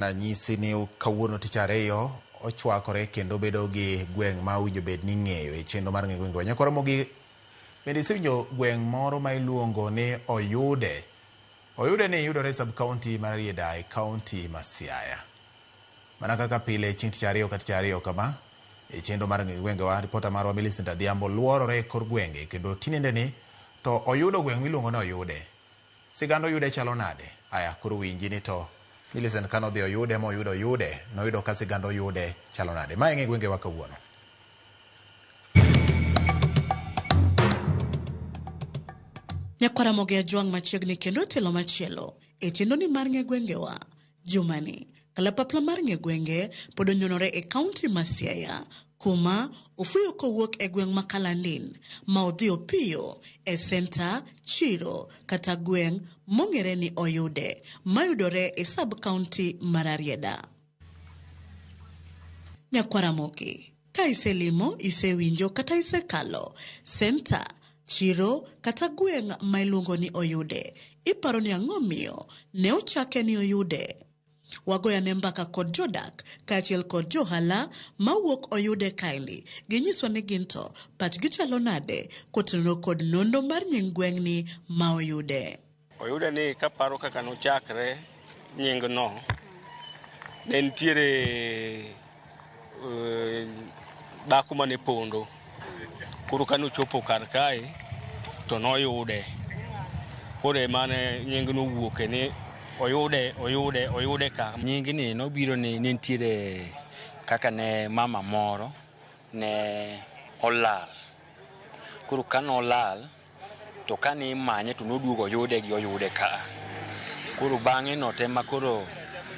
Nanyisi ni kawuono tich ariyo ochwakore kendo bedo gi gweng' ma owinjo bed ni ing'eyo e chenro mar ng'e gwenge. Nyakwa Ramogi, bende isewinjo gweng' moro ma iluongo ni Oyude? Oyude ni yudore e sub county mar Rarieda e county ma Siaya. Mana kaka pile chieng' tich ariyo ka tich ariyo kama, e chenro mar ng'e gwengewa, ripota marwa Millicent Adhiambo luorore e kor gwenge kendo tinende ni to oyudo gweng' miluongo ni Oyude. Sigand Oyude chalo nade? Aya, koro winji ni to Millicent kane odhi Oyude moyudo Oyude, noyudo ka sigand Oyude chalo nade? Mae ng'e gwengewa kawuono. Nyakwar Ramogi Ajwang' machiegni kendo e tielo machielo e chenroni mar ng'e gwengewa. Jumani, kalapapla mar ng'e gwenge pod onyonore e kaunti ma Siaya kuma ofuyo kowuok e gweng' ma Kalandin ma odhi opiyo e senta, chiro kata gweng' mong'ere ni Oyude mayudore e sub kaunti ma Rarieda. Nyakwar Ramogi, ka iselimo, isewinjo kata isekalo senta, chiro kata gweng' ma iluongo ni Oyude, iparo ni ang'o miyo ne ochake ni Oyude? Wagoyane mbaka kod jodak kaachiel kod johala mawuok Oyude kaendi. Ginyiswa ni gin to pachgi chalo nade kotenore kod nonro mar nying gweng'ni ma Oyude. Oyude ni kaparo kaka nochakre nying no, ne nitiere dhako mane pondo. Koro kane ochopo kar kae to noyude. Koro emane nying no owuoke ni Oyude, Oyude, Oyude ka. Nying ni nobiro ni nitiere kaka ne mama moro ne olal. Koro kane olal to kane imanye to noduogo oyude gi Oyude ka. Koro bang'e no tema koro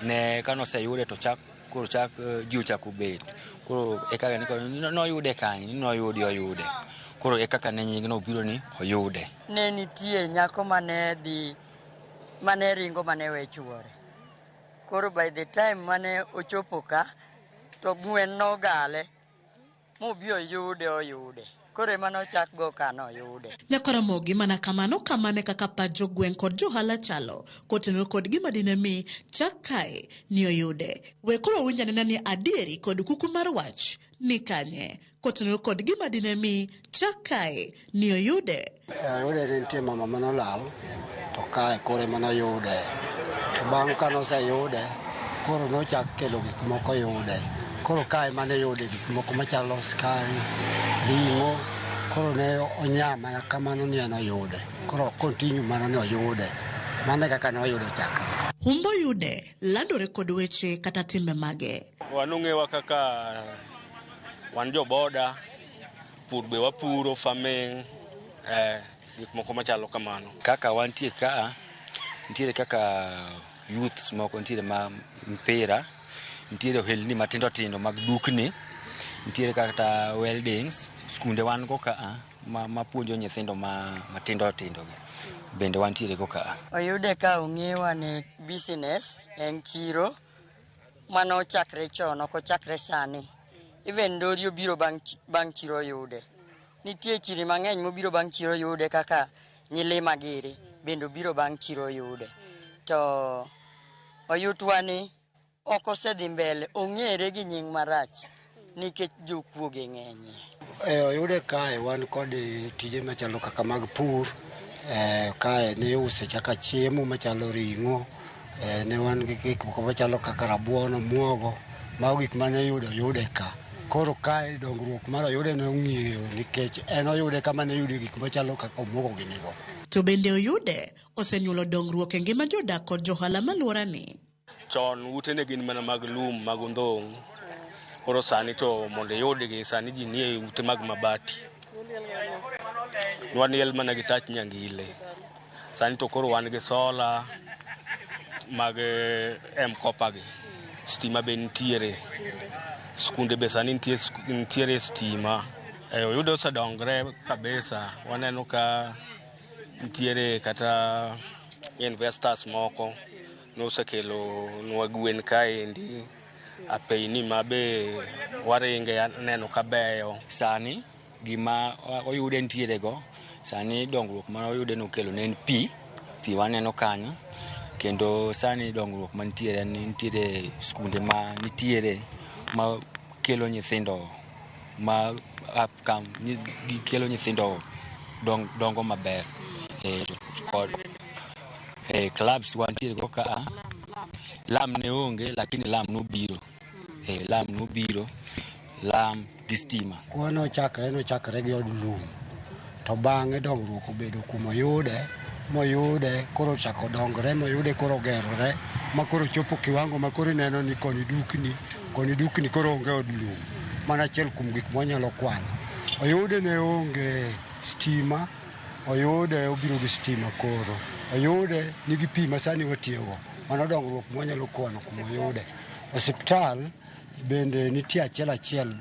ne kane oseyude to chak koro chak ji ochako bet. Koro e kaka ne noyude kanye ni noyudi Oyude. Koro e kaka ne nying no obiro ni Oyude. Ne nitie nyako mane dhi mane ringo mane we chuore. Koro by the time mane ochopo ka to gwen nogale mobi oyude oyude. Koro ema nochak go ka noyude. Nyakwar Ramogi mana kamano kamano e kaka pach jogweng' kod johala chalo kotenore kod gima dine mi chak kae ni Oyude. We koro winj anena ni adieri kod kuku mar wach ni kanye kotenore kod gima dine mi chak kae ni Oyude. Oyude ne nitie mama mane olal to kae koro ema noyude. To bang' ka noseyude koro nochak kelo gik moko yude. Koro kae ema ne yude gik moko machalo skari, ring'o, koro ne onya mana kamano ni en oyude. Koro continue mana ni oyude. Mano e kaka ne oyudo chakre. Humb Oyude landore kod weche kata timbe mage. Wan ong'ewa kaka wan jo boda, pur be wapuro, farming, gik moko machalo kamano. Kaka wantie ka, nitiere kaka youths moko nitiere ma mpira, nitiere ohelni matindo tindo mag dukni, nitiere kata weldings, skunde wan go ka ma puonjo nyithindo matindo tindo gi bende wantiere go ka. Oyude ka ong'ewa ni business en chiro mane ochakre chon, ok ochakre sani. Even Ndori obiro bang' chiro Oyude. Nitie chiri mang'eny mobiro bang' chiro Oyude kaka Nyilima giri bende obiro bang' chiro Oyude. To Oyutwa ni ok osedhi mbele, ong'ere gi nying marach nikech jokuoge ng'enyie. Oyude kae wan kod tije machalo kaka mag pur, kae ne iuse kaka chiemo machalo ring'o, ne wan gi gik moko machalo kaka rabuon, omuogo, mago gik mane iyudo Oyude ka. Koro kae dongruok mar Oyude ne ong'iyo nikech en Oyude kama ne iyude gik machalo kaka omuogo ginigo. To bende Oyude osenyuolo dongruok e ngima jodak kod johala maluorani. Chon ute ne gin mana mag lum, mag ondhong'. Koro sani to mondo iyudgi, sani ji nie ute mag mabati. Nwaniel mana gi tach nyangile. Sani to koro wan gi sola mag M-Kopa gi. Stima be nitiere. Skunde be sani nitiere stima. Oyude osedongre kabisa. Waneno ka nitiere kata investors moko nosekelo nwa gwen kaendi, apeyni ma be waringe aneno ka beyo. Sani gima Oyude nitiere go, sani dongruok ma Oyude nokelo ne en pi, pi waneno kanyo. Kendo sani dongruok mantiere en ni nitiere skunde ma nitiere ma kelo nyithindo ma gikelo nyithindo dongo maber. Kod clubs wantiere go ka lam ne onge lakini lam nobiro. Lam nobiro, lam gi stima. Kuo nochakre gi od lum. To bang'e dongruok obedo kumoyude, moyude koro ochako dongre, moyude koro ogerore, ma koro chopo kiwango ma koro ineno ni koni dukni koro onge od lum. Mano achiel kuom gik mwanyalo kwano. Oyude ne onge stima, oyude obiro gi stima koro. Oyude nigi pi ma sani watiyogo. Mano dongruok mwanyalo kwano kumoyude. Osiptal bende nitie achiel achiel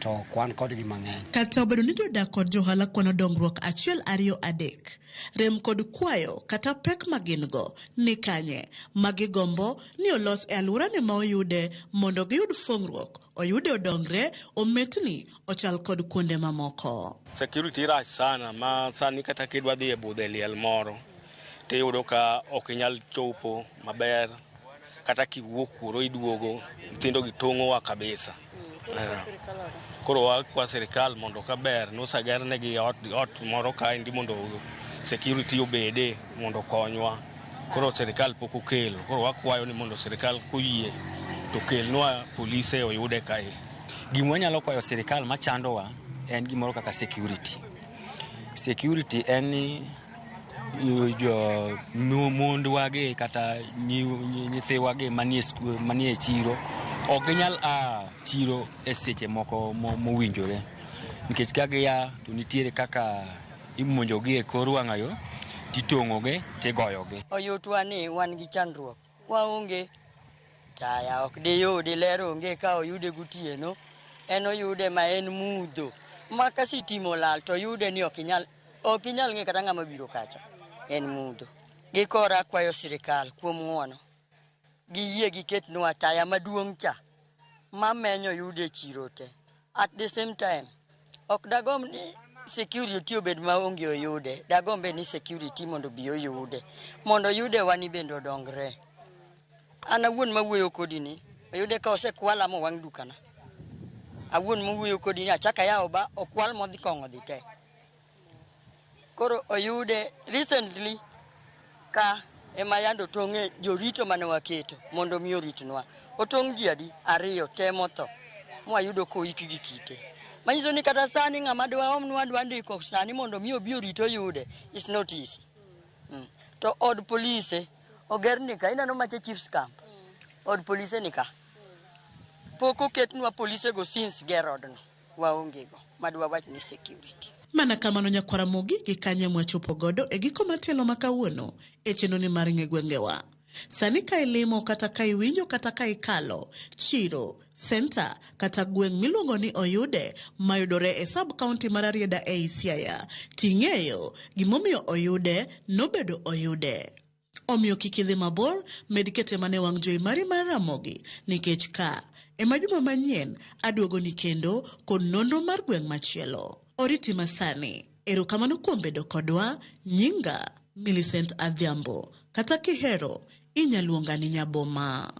to kwan kodgi mang'eny. Kata obedo ni jodak kod johala kwano dongruok 1, 2, 3, rem kod kwayo kata pek ma gin go ni kanye ma gigombo ni olos e alworani ma oyude mondo giyud fong'ruok, oyude odongre, ometni, ochal kod kuonde mamoko. Security rach sana ma sani kata kidwa dhi e budho e liel moro tiyudo ka ok inyal chopo maber, kata kiwuok kuro iduogo nyithindo gi tong'owa kabisa. Koro wakwa sirikal mondo kaber nosagernegi ot moro kaendi mondo security obede mondo okonywa. Koro sirikal pok okelo. Koro wakwayo ni mondo sirikal koyie to kelnwa polise oyude kae. Gima wanyalo kwayo sirikal machandowa en gimoro kaka security. Security en ni jo mondwa gi kata nyithiwa gi manie chiro ok ginyal a chiro e seche moko mowinjore, nikech ka gia to nitiere kaka imonjogi e kor wang'ayo titong'ogi tigoyogi. Oyutwa ni wan gi chandruok, waonge taya, ok diyudi, ler onge ka oyude gotieno, en oyude ma en mudho ma ka sitima olal to oyude ni ok inyal ng'e kata ng'ama biro kacha, en mudho. Gikora akwayo sirikal kuom ng'uono, giyie giketnwa taya maduong' cha mamenyo yude e chiro te. At the same time, ok dagomb ni security obed maonge oyude, dagombe ni security mondo obi oyude, mondo oyude wani bende odongre. An awuon mawuoyo kodi ni, oyude ka osekwala mowang' dukana. Awuon mawuoyo kodi ni achaka yawo ba okwal modhi kong'o dhi te. Koro oyude recently ka ema yando otong'e jorito mane waketo mondo mi oritnwa. Otong' ji adi? 2 te motho. Mwayudo koik gi kite. Manyiso ni kata sani ng'ama dwa omnwa dwa ndiko sani mondo mi obi orit oyude, it's not easy. To od polise oger ni ka, ineno macha Chiefs Camp. Od polise ni ka. Pok oketnwa polise go since ger odno. Waonge go. Madwa wach ni security. Mana kamano nyakwara Ramogi gi kanye mwachopo godo e giko mar tielo ma kawuono e chenro ni mar Ng'e Gwengewa. Sani ka ilimo kata ka iwinjo kata ka ikalo chiro, senta kata gweng' miluongo ni Oyude mayudore e sub county mar Rarieda ei Siaya, ting'eyo gimomiyo Oyude nobedo Oyude. Omiyo kik idhi mabor, med kete mana e wang' jowi mari mar Ramogi, nikech ka ema juma manyien aduogoni kendo kod nonro mar gweng' machielo. Oriti masani. Erokamano kuom bedo kodwa. Nyinga Millicent Adhiambo. Kata kihero, inyaluonga ni Nyaboma.